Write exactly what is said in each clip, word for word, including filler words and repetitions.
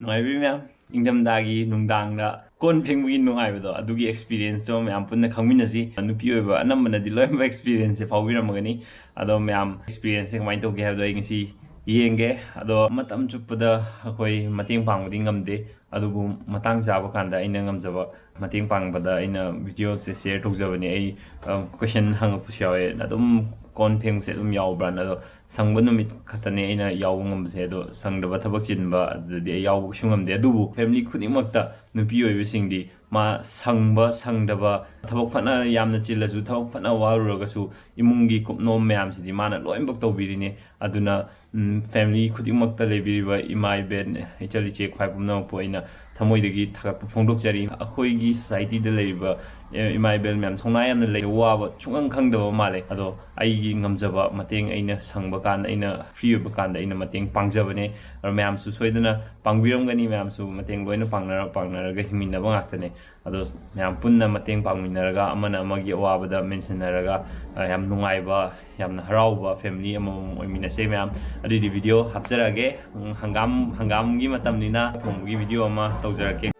ꯅꯨꯡꯉꯥꯏꯕꯤꯔꯤ ꯃꯌꯥꯝ? ꯏꯪꯊꯝꯊꯥꯒꯤ ꯅꯨꯡꯗꯥꯡꯗ ꯀꯣꯟ ꯐꯦꯡꯕꯒꯤ ꯅꯨꯡꯉꯥꯏꯕꯗꯣ, ꯑꯗꯨꯒꯤ experience ꯇꯣ ꯃꯌꯥꯝ ꯄꯨꯟꯅ ꯈꯪꯃꯤꯟꯅꯁꯤ꯫ ꯅꯨꯄꯤ ꯑꯣꯏꯕ ꯑꯅꯝꯕꯅꯗꯤ ꯂꯣꯏꯅꯃꯛ experience ꯁꯦ ꯐꯥꯎꯕꯤꯔꯝꯃꯒꯅꯤ꯫ ꯑꯗꯣ ꯃꯌꯥꯝ experience ꯁꯦ ꯀꯃꯥꯏꯅ ꯇꯧꯒꯦ ꯍꯥꯏꯕꯗꯣ ꯑꯩ ꯉꯁꯤ ꯌꯦꯡꯒꯦ꯫ ꯑꯗꯣ ꯃꯇꯝ ꯆꯨꯞꯄꯗ ꯑꯩꯈꯣꯏ ꯃꯇꯦꯡ ꯄꯥꯡꯕꯗꯤ ꯉꯝꯗꯦ, ꯑꯗꯨꯕꯨ ꯃꯇꯥꯡ ꯆꯥꯕ ꯀꯥꯟꯗ ꯑꯩꯅ ꯉꯝꯖꯕ ꯃꯇꯦꯡ ꯄꯥꯡꯕꯗ ꯑꯩꯅ video ꯁꯦ share ꯇꯧꯖꯕꯅꯦ꯫ ꯑꯩ, ꯑ, question ꯍꯪꯉꯛꯄꯁꯨ ꯌꯥꯎꯋꯦ, "ꯑꯗꯨꯝ ꯀꯣꯟ ꯐꯦꯡꯕꯁꯦ ꯑꯗꯨꯝ ꯌꯥꯎꯕ꯭ꯔꯥꯅ?" ꯑꯗꯣ ꯁꯪꯕ ꯅꯨꯃꯤꯠ ꯈꯛꯇꯅꯦ ꯑꯩꯅ ꯌꯥꯎꯕ ꯉꯝꯕꯁꯦ꯫ ꯑꯗꯣ ꯁꯪꯗꯕ, ꯊꯕꯛ ꯆꯤꯟꯕ, ꯑꯗꯨꯗꯗꯤ ꯑꯩ ꯌꯥꯎꯕ ꯀꯩꯁꯨ ꯉꯝꯗꯦ꯫ ꯑꯗꯨꯕꯨ family ꯈꯨꯗꯤꯡꯃꯛꯇ ꯅꯨꯄꯤ ꯑꯣꯏꯕꯁꯤꯡꯗꯤ ꯃꯥ ꯁꯪꯕ ꯁꯪꯗꯕ, ꯊꯕꯛ ꯐꯅ ꯌꯥꯝꯅ ꯆꯤꯜꯂꯁꯨ, ꯊꯕꯛ ꯐꯅ ꯋꯥꯔꯨꯔꯒꯁꯨ, ꯏꯃꯨꯡꯒꯤ ꯀꯨꯞꯅꯣꯝ ꯃꯌꯥꯝꯁꯤꯗꯤ ꯃꯥꯅ ꯂꯣꯏꯅꯃꯛ ꯇꯧꯕꯤꯔꯤꯅꯦ꯫ ꯑꯗꯨꯅ, ꯎꯝ, family ꯈꯨꯗꯤꯡꯃꯛꯇ ꯂꯩꯕꯤꯔꯤꯕ ꯏꯃꯥ ꯏꯕꯦꯟ, ꯏꯆꯜ ꯏꯆꯦ ꯈ꯭ꯋꯥꯏ ꯄꯨꯝꯅꯃꯛꯄꯨ ꯑꯩꯅ ꯊꯃꯣꯏꯗꯒꯤ ꯊꯥꯒꯠꯄ ꯐꯣꯡꯗꯣꯛꯆꯔꯤ꯫ ꯑꯩꯈꯣꯏꯒꯤ society ꯗ ꯂꯩꯔꯤꯕ, ꯑꯦ, ꯏꯃꯥ ꯏꯕꯦꯟ ꯃꯌꯥꯝ ꯊꯧꯅꯥ ꯌꯥꯝꯅ ꯂꯩ, ꯋꯥꯕ ꯁꯨꯡꯈꯪ ꯈꯪꯗꯕ ꯃꯥꯜꯂꯦ꯫ ꯑꯗꯣ ꯑꯩꯒꯤ ꯉꯝꯖꯕ ꯃꯇꯦꯡ, ꯑꯩꯅ ꯁꯪꯕ ꯀꯥꯟꯗ, ꯑꯩꯅ free ꯑꯣꯏꯕ ꯀꯥꯟꯗ ꯑꯩꯅ ꯃꯇꯦꯡ ꯄꯥꯡꯖꯕꯅꯦ꯫ ꯑꯗꯣ ꯃꯌꯥꯝꯁꯨ ꯁꯣꯏꯗꯅ ꯄꯥꯡꯕꯤꯔꯝꯒꯅꯤ, ꯃꯌꯥꯝꯁꯨ ꯃꯇꯦꯡ ꯂꯣꯏꯅ ꯄꯥꯡꯅꯔ, ꯄꯥꯡꯅꯔꯒ ꯍꯤꯡꯃꯤꯟꯅꯕ ꯉꯥꯛꯇꯅꯦ꯫ ꯑꯗꯣ ꯃꯌꯥꯝ ꯄꯨꯟꯅ ꯃꯇꯦꯡ ꯄꯥꯡꯃꯤꯟꯅꯔꯒ, ꯑꯃꯅ ꯑꯃꯒꯤ ꯑꯋꯥꯕꯗ ꯃꯦꯟꯁꯤꯟꯅꯔꯒ, ꯑ, ꯌꯥꯝ ꯅꯨꯡꯉꯥꯏꯕ, ꯌꯥꯝꯅ ꯍꯔꯥꯎꯕ family ꯑꯃꯃꯝ ꯑꯣꯏꯃꯤꯟꯅꯁꯦ ꯃꯌꯥꯝ꯫ ꯑꯗꯨꯏꯗꯤ video ꯍꯥꯞꯆꯔꯛꯑꯒꯦ꯫ ꯎꯝ, ꯍꯪꯒꯥꯝ, ꯍꯪꯒꯥꯝꯒꯤ ꯃꯇꯝꯅꯤꯅ ꯊꯣꯡꯕꯒꯤ video ꯑꯃ ꯇꯧꯖꯔꯛꯀꯦ꯫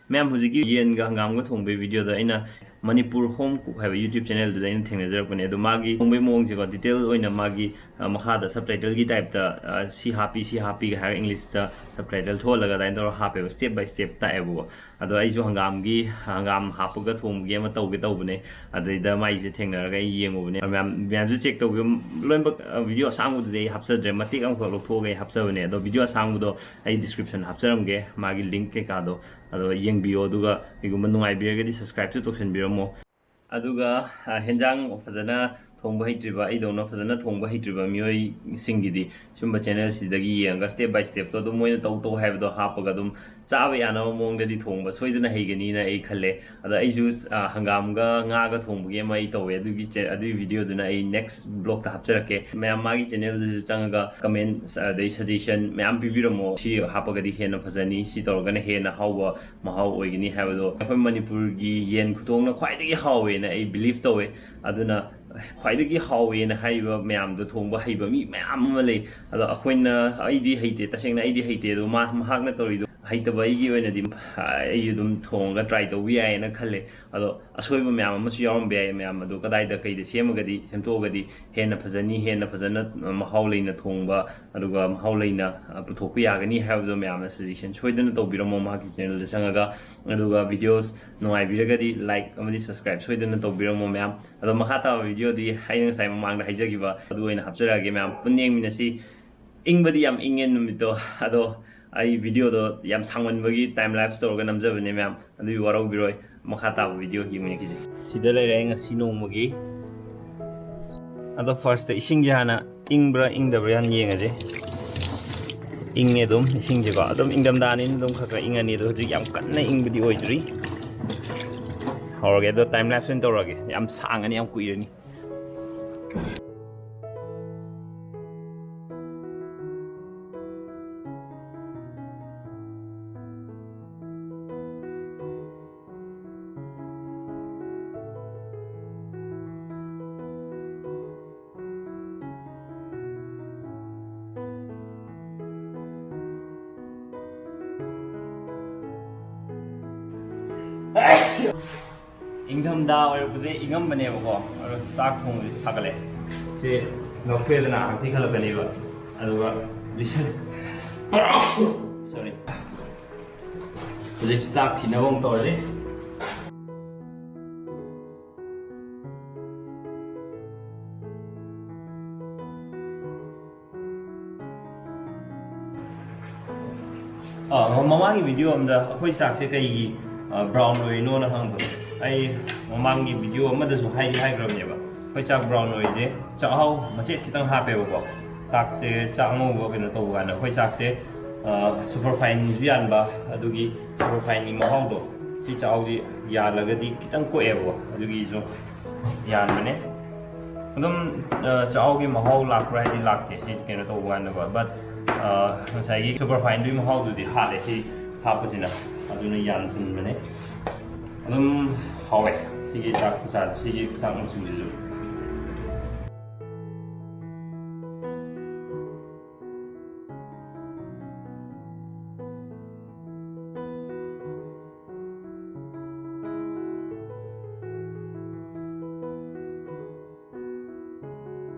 ꯃꯌꯥꯝ, ꯍꯧꯖꯤꯛꯀꯤ ꯌꯦꯟꯒ ꯍꯪꯒꯥꯝꯒ ꯊꯣꯡꯕꯒꯤ video ꯗꯣ ꯑꯩꯅ ꯃꯅꯤꯄꯨꯔ ꯍꯣꯝ ꯀꯨꯛ ꯍꯥꯏꯕ YouTube ꯆꯦꯅꯦꯜꯗꯨꯗ ꯑꯩꯅ ꯊꯦꯡꯅꯖꯔꯛꯄꯅꯦ꯫ ꯑꯗꯣ ꯃꯥꯒꯤ ꯊꯣꯡꯕꯒꯤ ꯃꯑꯣꯡꯁꯦꯀꯣ, ꯗꯤꯇꯦꯜ ꯑꯣꯏꯅ ꯃꯥꯒꯤ, ꯑ, ꯃꯈꯥꯗ ꯁꯕꯇꯥꯏꯇꯜꯒꯤ ꯇꯥꯏꯞꯇ, ꯑ, "ꯁꯤ ꯍꯥꯞꯄꯤ, ꯁꯤ ꯍꯥꯞꯄꯤꯒ" ꯍꯥꯏꯔꯒ ꯏꯪꯂꯤꯁꯇ ꯁꯕꯇꯥꯏꯇꯜ ꯊꯣꯛꯍꯜꯂꯒ ꯑꯗꯨꯃꯥꯏꯅ ꯇꯧꯔꯒ ꯍꯥꯞꯄꯦꯕ, ꯁ꯭ꯇꯦꯞ ꯕꯥꯏ ꯁ꯭ꯇꯦꯞ ꯇꯥꯛꯑꯦꯕꯀꯣ꯫ ꯑꯗꯣ ꯑꯩꯁꯨ ꯍꯪꯒꯥꯝꯒꯤ, ꯍꯪꯒꯥꯝ ꯍꯥꯞꯄꯒ ꯊꯣꯡꯕꯒꯤ ꯑꯃ ꯇꯧꯒꯦ ꯇꯧꯕꯅꯦ꯫ ꯑꯗꯩꯗ ꯃꯥꯏꯁꯦ ꯊꯦꯡꯅꯔꯒ ꯑꯩ ꯌꯦꯡꯉꯨꯕꯅꯦ꯫ ꯃꯌꯥꯝ, ꯃꯌꯥꯝꯁꯨ ꯆꯦꯛ ꯇꯧꯕꯤꯌꯨ꯫ ꯂꯣꯏꯅꯃꯛ, ꯑ, ꯚꯤꯗꯤꯑꯣ ꯑꯁꯥꯡꯕꯗꯨꯗꯤ ꯑꯩ ꯍꯥꯞꯆꯗ꯭ꯔꯦ, ꯃꯇꯦꯛ ꯑꯃꯈꯛ ꯂꯧꯊꯣꯛꯑꯒ ꯑꯩ ꯍꯥꯞꯆꯕꯅꯦ꯫ ꯑꯗꯣ ꯚꯤꯗꯤꯑꯣ ꯑꯁꯥꯡꯕꯗꯣ ꯑꯩ ꯗꯤꯁꯀ꯭ꯔꯤꯞꯁꯟ ꯍꯥꯞꯆꯔꯝꯒꯦ, ꯃꯥꯒꯤ ꯂꯤꯡꯛ ꯀꯩꯀꯥꯗꯣ꯫ ꯑꯗꯣ ꯌꯦꯡꯕꯤꯌꯣ, ꯑꯗꯨꯒ ꯀꯩꯒꯨꯝꯕ ꯅꯨꯡꯉꯥꯏꯕꯤꯔꯒꯗꯤ ꯁꯕꯁꯀ꯭ꯔꯥꯏꯕꯁꯨ ꯇꯧꯁꯟꯕꯤꯔꯝꯃꯣ꯫ ꯑꯗꯨꯒ, ꯑ, ꯍꯦꯟꯖꯥꯡ ꯐꯖꯅ ꯊꯣꯡꯕ ꯍꯩꯇ꯭ꯔꯤꯕ, ꯑꯩꯗꯧꯅ ꯐꯖꯅ ꯊꯣꯡꯕ ꯍꯩꯇ꯭ꯔꯤꯕ ꯃꯤꯑꯣꯏꯁꯤꯡꯒꯤꯗꯤ ꯁꯨꯝꯕ ꯆꯦꯅꯦꯜꯁꯤꯗꯒꯤ ꯌꯦꯡꯉꯒ ꯁ꯭ꯇꯦꯞ ꯕꯥꯏ ꯁ꯭ꯇꯦꯞꯇꯣ ꯑꯗꯨꯝ ꯃꯣꯏꯅ ꯇꯧ ꯇꯧ ꯍꯥꯏꯕꯗꯣ ꯍꯥꯞꯄꯒ ꯑꯗꯨꯝ ꯆꯥꯕ ꯌꯥꯅꯕ ꯃꯑꯣꯡꯗꯗꯤ ꯊꯣꯡꯕ ꯁꯣꯏꯗꯅ ꯍꯩꯒꯅꯤꯅ ꯑꯩ ꯈꯜꯂꯦ꯫ ꯑꯗꯣ ꯑꯩꯁꯨ, ꯑ, ꯍꯪꯒꯥꯝꯒ ꯉꯥꯒ ꯊꯣꯡꯕꯒꯤ ꯑꯃ ꯑꯩ ꯇꯧꯋꯦ, ꯑꯗꯨꯒꯤ ꯆꯦ-, ꯑꯗꯨꯒꯤ ꯚꯤꯗꯤꯑꯣꯗꯨꯅ ꯑꯩ ꯅꯦꯛꯁ ꯕ꯭ꯂꯣꯛꯇ ꯍꯥꯞꯆꯔꯛꯀꯦ꯫ ꯃꯌꯥꯝ ꯃꯥꯒꯤ ꯆꯦꯅꯦꯜꯗꯨꯁꯨ ꯆꯪꯉꯒ ꯀꯃꯦꯟ ꯑꯗꯩ ꯁꯖꯦꯁꯟ ꯃꯌꯥꯝ ꯄꯤꯕꯤꯔꯝꯃꯣ, "ꯁꯤ ꯍꯥꯞꯄꯒꯗꯤ ꯍꯦꯟꯅ ꯐꯖꯅꯤ, ꯁꯤ ꯇꯧꯔꯒꯅ ꯍꯦꯟꯅ ꯍꯥꯎꯕ ꯃꯍꯥꯎ ꯑꯣꯏꯒꯅꯤ" ꯍꯥꯏꯕꯗꯣ꯫ ꯑꯩꯈꯣꯏ ꯃꯅꯤꯄꯨꯔꯒꯤ ꯌꯦꯟ ꯈꯨꯊꯣꯡꯅ ꯈ꯭ꯋꯥꯏꯗꯒꯤ ꯍꯥꯎꯋꯦꯅ ꯑꯩ ꯕꯤꯂꯤꯐ ꯇꯧꯋꯦ꯫ ꯑꯗꯨꯅ ꯈ꯭ꯋꯥꯏꯗꯒꯤ ꯍꯥꯎꯋꯦꯅ ꯍꯥꯏꯔꯤꯕ ꯃꯌꯥꯝꯗꯣ ꯊꯣꯡꯕ ꯍꯩꯕ ꯃꯤ ꯃꯌꯥꯝ ꯑꯃ ꯂꯩ꯫ ꯑꯗꯣ ꯑꯩꯈꯣꯏꯅ, ꯑꯩꯗꯤ ꯍꯩꯇꯦ, ꯇꯁꯦꯡꯅ ꯑꯩꯗꯤ ꯍꯩꯇꯦ꯫ ꯑꯗꯣ ꯃꯥ, ꯃꯍꯥꯛꯅ ꯇꯧꯔꯤꯗꯣ ꯍꯩꯇꯕ ꯑꯩꯒꯤ ꯑꯣꯏꯅꯗꯤ, ꯑꯩ ꯑꯗꯨꯝ ꯊꯣꯡꯉꯒ ꯇ꯭ꯔꯥꯏ ꯇꯧꯕ ꯌꯥꯏꯌꯦꯅ ꯈꯜꯂꯦ꯫ ꯑꯗꯣ ꯑꯁꯣꯏꯕ ꯃꯌꯥꯝ ꯑꯃꯁꯨ ꯌꯥꯎꯔꯝꯕ ꯌꯥꯏ꯫ ꯃꯌꯥꯝ ꯑꯗꯣ ꯀꯗꯥꯏꯗ ꯀꯩꯗ ꯁꯦꯝꯃꯒꯗꯤ, ꯁꯦꯝꯗꯣꯛꯑꯒꯗꯤ ꯍꯦꯟꯅ ꯐꯖꯅꯤ, ꯍꯦꯟꯅ ꯐꯖꯅ, ꯑ, ꯃꯍꯥꯎ ꯂꯩꯅ ꯊꯣꯡꯕ, ꯑꯗꯨꯒ ꯃꯍꯥꯎ ꯂꯩꯅ, ꯑ, ꯄꯨꯊꯣꯛꯄ ꯌꯥꯒꯅꯤ ꯍꯥꯏꯕꯗꯣ ꯃꯌꯥꯝꯅ ꯁꯖꯦꯁꯟ ꯁꯣꯏꯗꯅ ꯇꯧꯕꯤꯔꯝꯃꯣ ꯃꯍꯥꯛꯀꯤ ꯆꯦꯅꯦꯜꯗ ꯆꯪꯉꯒ꯫ ꯑꯗꯨꯒ ꯚꯤꯗꯤꯑꯣꯁ ꯅꯨꯡꯉꯥꯏꯕꯤꯔꯒꯗꯤ ꯂꯥꯏꯛ ꯑꯃꯗꯤ ꯁꯕꯁꯀ꯭ꯔꯥꯏꯕ ꯁꯣꯏꯗꯅ ꯇꯧꯕꯤꯔꯝꯃꯣ ꯃꯌꯥꯝ꯫ ꯑꯗꯣ ꯃꯈꯥ ꯇꯥꯕ ꯚꯤꯗꯤꯑꯣꯗꯤ ꯑꯩꯅ ꯉꯁꯥꯏ ꯃꯃꯥꯡꯗ ꯍꯥꯏꯖꯈꯤꯕ ꯑꯗꯨ ꯑꯣꯏꯅ ꯍꯥꯞꯆꯔꯛꯑꯒꯦ ꯃꯌꯥꯝ꯫ ꯄꯨꯟꯅ ꯌꯦꯡꯃꯤꯟꯅꯁꯤ꯫ ꯏꯪꯕꯗꯤ ꯌꯥꯝ ꯏꯪꯉꯦ ꯅꯨꯃꯤꯠꯇꯣ, ꯑꯗꯣ ꯑꯩ ꯚꯤꯗꯤꯑꯣꯗꯣ ꯌꯥꯝ ꯁꯥꯡꯃꯟꯕꯒꯤ ꯇꯥꯏꯝ ꯂꯦꯞꯁ ꯇꯧꯔꯒ ꯅꯝꯖꯕꯅꯦ ꯃꯌꯥꯝ, ꯑꯗꯨꯒꯤ ꯋꯥꯔꯧꯕꯤꯔꯣꯏ꯫ ꯃꯈꯥ ꯇꯥꯕ ꯚꯤꯗꯤꯑꯣ ꯌꯦꯡꯃꯤꯟꯅꯈꯤꯁꯦ꯫ ꯁꯤꯗ ꯂꯩꯔꯦ ꯑꯩ ꯉꯁꯤ ꯅꯣꯡꯃꯒꯤ꯫ ꯑꯗꯣ ꯐꯥꯔꯁꯇ ꯏꯁꯤꯡꯁꯦ ꯍꯥꯟꯅ ꯏꯪꯕ꯭ꯔꯥ ꯏꯪꯗꯕ꯭ꯔꯥ ꯍꯥꯟꯅ ꯌꯦꯡꯉꯁꯦ꯫ ꯏꯪꯉꯦ ꯑꯗꯨꯝ ꯏꯁꯤꯡꯁꯦꯀꯣ, ꯑꯗꯨꯝ ꯏꯪꯊꯝꯊꯥꯅꯤꯅ ꯑꯗꯨꯝ ꯈꯔ ꯈꯔ ꯏꯪꯉꯅꯤ꯫ ꯑꯗꯣ ꯍꯧꯖꯤꯛ ꯌꯥꯝ ꯀꯟꯅ ꯏꯪꯕꯗꯤ ꯑꯣꯏꯗ꯭ꯔꯤ꯫ ꯍꯧꯔꯒꯦ, ꯑꯗꯣ ꯇꯥꯏꯝ ꯂꯦꯞꯁ ꯑꯣꯏꯅ ꯇꯧꯔꯒꯦ, ꯌꯥꯝ ꯁꯥꯡꯉꯅꯤ, ꯌꯥꯝ ꯀꯨꯏꯔꯅꯤ꯫ ꯏꯪꯊꯝꯊꯥ ꯑꯣꯏꯔꯛꯄꯁꯦ ꯏꯪꯉꯝꯕꯅꯦꯕꯀꯣ, ꯑꯗꯣ ꯆꯥꯛ ꯊꯣꯡꯕꯁꯦ ꯁꯥꯒꯠꯂꯦ꯫ ꯁꯤ ꯂꯧꯊꯣꯛꯑꯦꯗꯅ ꯍꯛꯊꯤ ꯈꯜꯂꯛꯀꯅꯦꯕ, ꯑꯗꯨꯒ ꯂꯤꯁꯟ ꯁꯣꯔꯤ, ꯍꯧꯖꯤꯛ ꯆꯥꯛ ꯊꯤꯅꯕ ꯑꯃꯨꯛ ꯇꯧꯔꯁꯤ꯫ ꯑꯥ, ꯃꯃꯥꯡꯒꯤ ꯚꯤꯗꯤꯑꯣ ꯑꯝꯗ ꯑꯩꯈꯣꯏ ꯆꯥꯛꯁꯦ ꯀꯩꯒꯤ, ꯑꯥ, ꯕ꯭ꯔꯥꯎꯟ ꯑꯣꯏꯔꯤꯅꯣꯅ ꯍꯪꯕꯗꯣ, ꯑꯩ ꯃꯃꯥꯡꯒꯤ ꯚꯤꯗꯤꯑꯣ ꯑꯃꯗꯁꯨ ꯍꯥꯏꯗꯤ ꯍꯥꯏꯈ꯭ꯔꯕꯅꯦꯕ꯫ ꯑꯩꯈꯣꯏ ꯆꯥꯛ ꯕ꯭ꯔꯥꯎꯟ ꯑꯣꯏꯔꯤꯁꯦ ꯆꯥꯛꯍꯥꯎ ꯃꯆꯦꯠ ꯈꯤꯇꯪ ꯍꯥꯞꯄꯦꯕꯀꯣ꯫ ꯆꯥꯛꯁꯦ, ꯆꯥꯛ ꯑꯉꯧꯕ ꯀꯩꯅꯣ ꯇꯧꯕ ꯀꯥꯟꯗ ꯑꯩꯈꯣꯏ ꯆꯥꯛꯁꯦ, ꯑꯥ, ꯁꯨꯄꯔ ꯐꯥꯏꯟꯁꯨ ꯌꯥꯟꯕ, ꯑꯗꯨꯒꯤ ꯁꯨꯄꯔ ꯐꯥꯏꯟꯒꯤ ꯃꯍꯥꯎꯗꯣ ꯁꯤ ꯆꯥꯛꯍꯥꯎꯁꯤ ꯌꯥꯜꯂꯒꯗꯤ ꯈꯤꯇꯪ ꯀꯣꯛꯑꯦꯕꯀꯣ꯫ ꯑꯗꯨꯒꯤꯁꯨ ꯌꯥꯟꯕꯅꯦ꯫ ꯑꯗꯨꯝ, ꯑ, ꯆꯥꯛꯍꯥꯎꯒꯤ ꯃꯍꯥꯎ ꯂꯥꯛꯄ꯭ꯔꯥ ꯍꯥꯏꯗꯤ ꯂꯥꯛꯇꯦ ꯁꯤ ꯀꯩꯅꯣ ꯇꯧꯕ ꯀꯥꯟꯗꯀꯣ, but, ꯑ, ꯉꯁꯥꯏꯒꯤ ꯁꯨꯄꯔ ꯐꯥꯏꯟꯗꯨꯒꯤ ꯃꯍꯥꯎꯗꯨꯗꯤ ꯍꯥꯠꯂꯦ ꯁꯤ ꯍꯥꯞꯄꯁꯤꯅ, ꯑꯗꯨꯅ ꯌꯥꯟꯁꯤꯟꯕꯅꯦ꯫ ꯑꯗꯨꯝ ꯍꯥꯎꯋꯦ ꯁꯤꯒꯤ ꯆꯥꯛ ꯈꯨꯆꯥꯁꯦ, ꯁꯤꯒꯤ ꯆꯥꯛ ꯃꯆꯨꯁꯤꯁꯨ꯫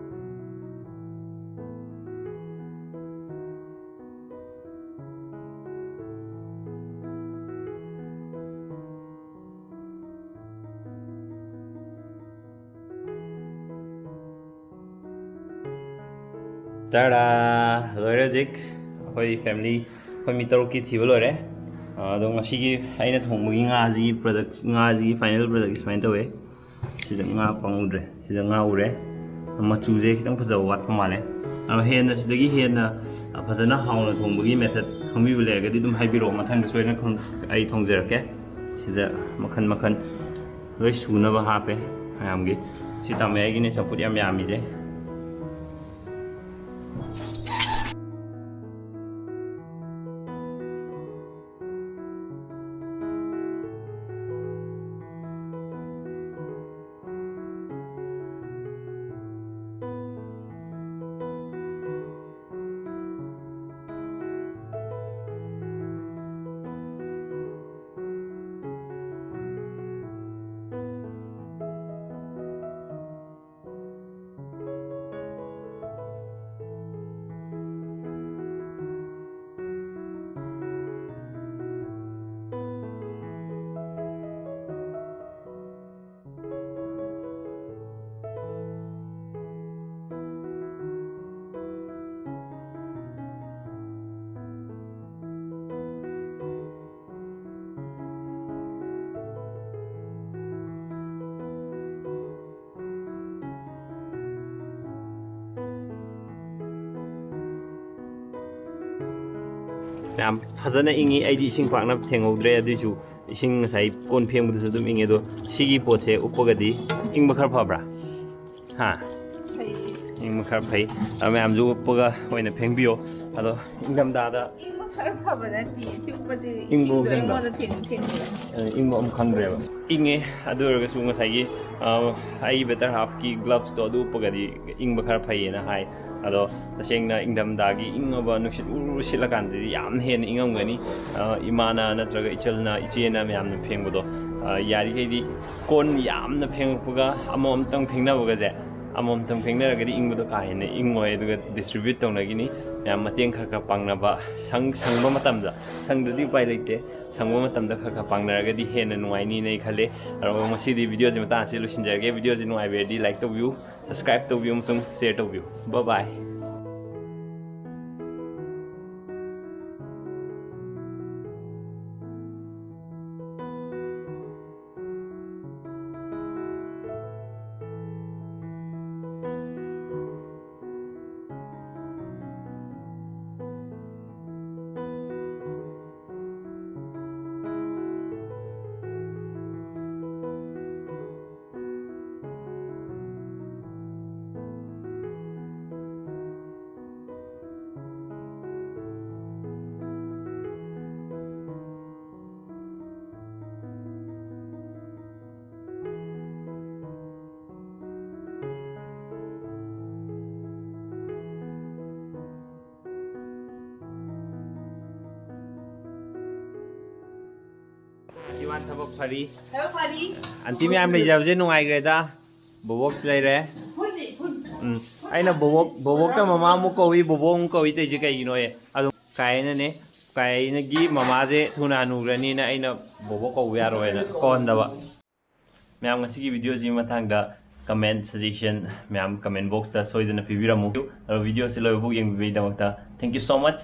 ꯇꯔꯥ! ꯂꯣꯏꯔꯦ ꯍꯧꯖꯤꯛ꯫ ꯑꯩꯈꯣꯏ ꯐꯦꯃꯤꯂꯤ, ꯑꯩꯈꯣꯏ ꯃꯤ ꯇꯔꯨꯛꯀꯤ ꯊꯤꯕ ꯂꯣꯏꯔꯦ꯫ ꯑꯗꯣ ꯉꯁꯤꯒꯤ ꯑꯩꯅ ꯊꯣꯡꯕꯒꯤ ꯉꯥꯁꯤꯒꯤ ꯄ꯭ꯔꯗꯛ, ꯉꯥꯁꯤꯒꯤ ꯐꯥꯏꯅꯦꯜ ꯄ꯭ꯔꯗꯛ ꯁꯨꯃꯥꯏꯅ ꯇꯧꯋꯦ꯫ ꯁꯤꯗ ꯉꯥ ꯄꯪꯉꯨꯗ꯭ꯔꯦ꯫ ꯁꯤꯗ ꯉꯥ ꯎꯔꯦ꯫ ꯃꯆꯨꯁꯦ ꯈꯤꯇꯪ ꯐꯖꯕ ꯋꯥꯠꯄ ꯃꯥꯜꯂꯦ꯫ ꯑꯗꯣ ꯍꯦꯟꯅ, ꯁꯤꯗꯒꯤ ꯍꯦꯟꯅ ꯐꯖꯅ ꯍꯥꯎꯅ ꯊꯣꯡꯕꯒꯤ ꯃꯦꯊꯠ ꯈꯪꯕꯤꯕ ꯂꯩꯔꯒꯗꯤ ꯑꯗꯨꯝ ꯍꯥꯏꯕꯤꯔꯛꯑꯣ꯫ ꯃꯊꯪꯗ ꯁꯣꯏꯗꯅ ꯈꯪ-, ꯑꯩ ꯊꯣꯡꯖꯔꯛꯀꯦ꯫ ꯁꯤꯗ ꯃꯈꯟ ꯃꯈꯟ ꯂꯣꯏ ꯁꯨꯅꯕ ꯍꯥꯞꯄꯦ ꯃꯌꯥꯝꯒꯤ꯫ ꯁꯤ ꯇꯥꯃꯣ ꯑꯩꯒꯤꯅꯦ ꯆꯝꯐꯨꯠ ꯌꯥꯝ ꯌꯥꯝꯃꯤꯁꯦ꯫ ꯌꯥꯝ ꯐꯖꯅ ꯏꯪꯉꯤ꯫ ꯑꯩꯗꯤ ꯏꯁꯤꯡ ꯄꯥꯛꯅ ꯊꯦꯡꯍꯧꯗ꯭ꯔꯦ, ꯑꯗꯨꯏꯁꯨ ꯏꯁꯤꯡ ꯉꯁꯥꯏ ꯀꯣꯟ ꯐꯦꯡꯕꯗꯨꯁꯨ ꯑꯗꯨꯝ ꯏꯪꯉꯦ꯫ ꯑꯗꯣ ꯁꯤꯒꯤ ꯄꯣꯠꯁꯦ ꯎꯞꯄꯒꯗꯤ ꯏꯪꯕ ꯈꯔ ꯐꯕ꯭ꯔꯥ? ꯍꯥ? ꯐꯩ꯫ ꯏꯪꯕ ꯈꯔ ꯐꯩ꯫ ꯑ, ꯃꯌꯥꯝꯁꯨ ꯎꯞꯄꯒ ꯑꯣꯏꯅ ꯐꯦꯡꯕꯤꯌꯣ꯫ ꯑꯗꯣ ꯏꯪꯊꯝꯊꯥꯗ ꯏꯪꯕ ꯈꯔ ꯐꯕ ꯅꯠꯇꯦ꯫ ꯁꯤ ꯎꯞꯄꯗꯤ ꯏꯪꯕ ꯏꯁꯤꯡꯗꯣ ꯈꯪꯗ꯭ꯔꯣ? ꯑꯩꯉꯣꯟꯗ ꯊꯦꯡ ꯊꯦꯡꯗꯣꯏ꯫ ꯑ, ꯏꯪꯕ ꯑꯃ ꯈꯪꯗ꯭ꯔꯦꯕ꯫ ꯏꯪꯉꯦ꯫ ꯑꯗꯨ ꯑꯣꯏꯔꯒꯁꯨ ꯉꯁꯥꯏꯒꯤ, ꯑ, ꯑꯩꯒꯤ ꯕꯦꯇꯔ ꯍꯥꯐꯀꯤ ꯒ꯭ꯂꯞꯁꯇꯣ ꯑꯗꯨ ꯎꯞꯄꯒꯗꯤ ꯏꯪꯕ ꯈꯔ ꯐꯩꯌꯦꯅ ꯍꯥꯏ꯫ ꯑꯗꯣ ꯇꯁꯦꯡꯅ ꯏꯪꯊꯝꯊꯥꯒꯤ ꯏꯪꯉꯕ ꯅꯨꯡꯁꯤꯠ ꯎꯔꯨ ꯎꯔꯨ ꯁꯤꯠꯂꯀꯥꯟꯗꯗꯤ ꯌꯥꯝ ꯍꯦꯟꯅ ꯏꯪꯉꯝꯒꯅꯤ꯫ ꯑ, ꯏꯃꯥꯅ ꯅꯠꯇ꯭ꯔꯒ ꯏꯆꯜꯅ, ꯏꯆꯦꯅ ꯃꯌꯥꯝꯅ ꯐꯦꯡꯕꯗꯣ, ꯑ, ꯌꯥꯔꯤꯈꯩꯗꯤ ꯀꯣꯟ ꯌꯥꯝꯅ ꯐꯦꯡꯉꯛꯄꯒ ꯑꯃꯃꯝꯇꯪ ꯐꯦꯡꯅꯕꯒꯁꯦ, ꯑꯃꯃꯝꯇꯪ ꯐꯦꯡꯅꯔꯒꯗꯤ ꯏꯪꯕꯗꯣ ꯀꯥ ꯍꯦꯟꯅ ꯏꯪꯉꯣꯏ꯫ ꯑꯗꯨꯒ ꯗꯤꯁꯇ꯭ꯔꯤꯕ꯭ꯌꯨꯠ ꯇꯧꯅꯈꯤꯅꯤ꯫ ꯃꯌꯥꯝ ꯃꯇꯦꯡ ꯈꯔ ꯈꯔ ꯄꯥꯡꯅꯕ, ꯁꯪ-, ꯁꯪꯕ ꯃꯇꯝꯗ, ꯁꯪꯗ꯭ꯔꯗꯤ ꯎꯄꯥꯏ ꯂꯩꯇꯦ꯫ ꯁꯪꯕ ꯃꯇꯝꯗ ꯈꯔ ꯈꯔ ꯄꯥꯡꯅꯔꯒꯗꯤ ꯍꯦꯟꯅ ꯅꯨꯡꯉꯥꯏꯅꯤꯅ ꯑꯩ ꯈꯜꯂꯦ꯫ ꯑꯗꯣ ꯉꯁꯤꯗꯤ ꯚꯤꯗꯤꯑꯣꯁꯤ ꯃꯇꯥꯡ ꯑꯁꯤꯗ ꯂꯣꯏꯁꯤꯟꯖꯔꯒꯦ꯫ ꯚꯤꯗꯤꯑꯣꯁꯤ ꯅꯨꯡꯉꯥꯏꯕꯤꯔꯗꯤ ꯂꯥꯏꯛ ꯇꯧꯕꯤꯌꯨ, ꯁꯕꯁꯀ꯭ꯔꯥꯏꯕ ꯇꯧꯕꯤꯌꯨ ꯑꯃꯁꯨꯡ ꯁꯤꯌꯔ ꯇꯧꯕꯤꯌꯨ꯫ ꯕꯥꯏ ꯕꯥꯏ꯫ ꯏꯃꯥꯟ ꯊꯕꯛ ꯐꯔꯤ꯫ ꯊꯕꯛ ꯐꯔꯤ꯫ ꯑꯟꯇꯤ ꯃꯌꯥꯝ ꯂꯩꯖꯕꯁꯦ ꯅꯨꯡꯉꯥꯏꯈ꯭ꯔꯦꯗ꯫ ꯕꯣꯕꯣꯛꯁꯨ ꯂꯩꯔꯦ꯫ ꯐꯨꯟꯅꯤ, ꯐꯨꯟ꯫ ꯎꯝ꯫ ꯑꯩꯅ ꯕꯣꯕꯣꯛ, ꯕꯣꯕꯣꯛꯇ ꯃꯃꯥ ꯑꯃꯨꯛ ꯀꯧꯏ, ꯕꯣꯕꯣꯛ ꯑꯃꯨꯛ ꯀꯧꯏ ꯇꯧꯔꯤꯁꯦ ꯀꯩꯒꯤꯅꯣꯌꯦ? ꯑꯗꯨꯝ ꯀꯥꯏꯅꯅꯦ, ꯀꯥꯏꯅꯒꯤ ꯃꯃꯥꯁꯦ ꯊꯨꯅ ꯍꯅꯨꯈ꯭ꯔꯅꯤꯅ ꯑꯩꯅ ꯕꯣꯕꯣꯛ ꯀꯧꯕ ꯌꯥꯔꯣꯏꯅ ꯀꯧꯍꯟꯗꯕ꯫ ꯃꯌꯥꯝ, ꯉꯁꯤꯒꯤ ꯚꯤꯗꯤꯑꯣꯁꯤꯒꯤ ꯃꯇꯥꯡꯗ ꯀꯃꯦꯟ, ꯁꯖꯦꯁꯟ ꯃꯌꯥꯝ ꯀꯃꯦꯟ ꯕꯣꯛꯁꯇ ꯁꯣꯏꯗꯅ ꯄꯤꯕꯤꯔꯝꯃꯨ꯫ ꯑꯗꯣ ꯚꯤꯗꯤꯑꯣꯁꯤ ꯂꯣꯏꯕꯐꯥꯎ ꯌꯦꯡꯕꯤꯕꯒꯤꯗꯃꯛꯇ thank you so much꯫